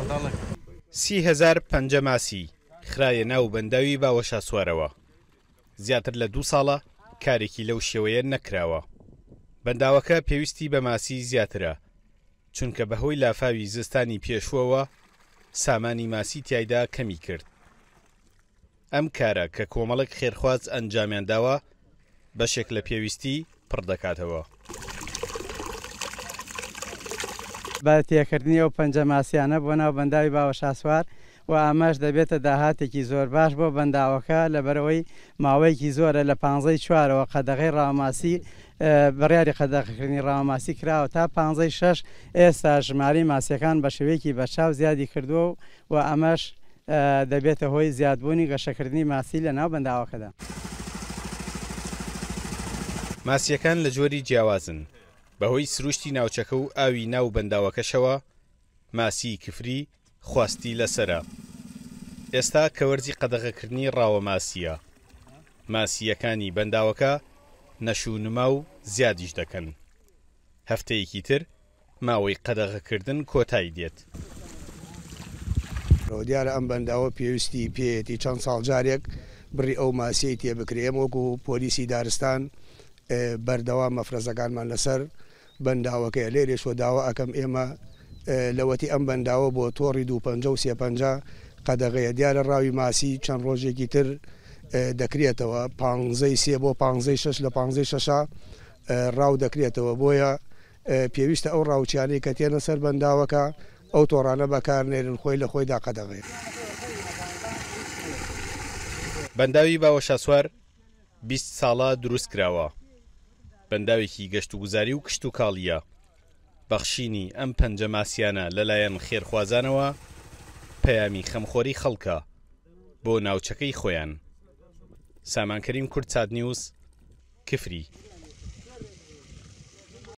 30,000 پەنجە ماسی خرایە ناو بەنداوی باوەشاسوارەوە. زیاتر لە دوو ساڵە کارێکی لەو شێوەیە نەکراوە. بەنداوەکە پێویستی بە ماسی زیاترە، چونکە بەهۆی لافاوی زستانی پێشووەوە سامانی ماسی تیایدا کەمی کرد. ئەم کارە کە کۆمەڵێک خێرخواز ئەنجامیان داوە، بەشێک لە پێویستی پڕ دەکاتەوە. بە تێکردنی ئەو پەنجە ماسیانە بۆ ناو بەنداوی باوەشاسوار و ئەمەش دەبێتە داهاتێکی زۆر باش بۆ بەنداوەکە لەبەرئەوەی ماوەیەکی زۆرە لە پانزەی چوارەوە قەدەغەی ڕاوەماسی بڕیاری قەدەغەکردنی ڕاوەماسی کراوە تا پانزەی شەش ئێستا ژمارەی ماسیەکان بە شێوەیەکی بەرچاو زیادی کردووە و ئەمەش دەبێتە هۆی زیادبوونی گەشەکردنی ماسی لە ناو بەنداوەکەدا. ماسییەکان لە جۆری جیاوازن، بەهۆی سروشتی ناوچەکە و ئاوی ناو بەنداوەکەشەوە ماسیی کفری خواستی لەسەرە. ئێستا کە وەرزی قەدەغەکردنی ڕاوە ماسییە، ماسییەکانی بەنداوەکە نەشونما و زیادیش دەکەن. هەفتەیەکی تر ماوەی قەدەغەکردن کۆتایی دێت. دیارە ئەم بەنداوە پێویستی پێیەتی چەند ساڵ جارێک بڕی ئەو ماسیەی تێ بکرێ، ئێمە وەکو پۆلیسی دارستان بەردەوام مەفرەزەکانمان لەسەر بەنداوەکەیە، لێرەشەوە داوا ئەکەم ئێمە لەوەتی ئەم بەنداوە بۆ تۆڕی دوو پەنجە و سێ پەنجە قەدەغەیە، دیارە ڕاوی ماسی چەند ڕۆژێکی تر دەکرێتەوە، پانزەی سێ بۆ پانزەی شەش لە پانزەی شەشا ڕاو دەکرێتەوە، بۆیە پێویستە ئەو ڕاوچیانەی کە تێنە سەر بەنداوەکە ئەو تۆڕانە بەکارنێرن، خۆی لە خۆیدا قەدەغەیە. بەنداوی باوەشاسوار 20 ساڵە دروستکراوە، بەنداوێکی گەشتوگوزاری و کشتوکاڵییە، بەخشینی ئەم پەنجە ماسیانە لەلایەن خێرخوازانەوە پەیامی خەمخۆری خەڵکە بۆ ناوچەکەی خۆیان. سامان کەریم، کوردسات نیوز، کفری.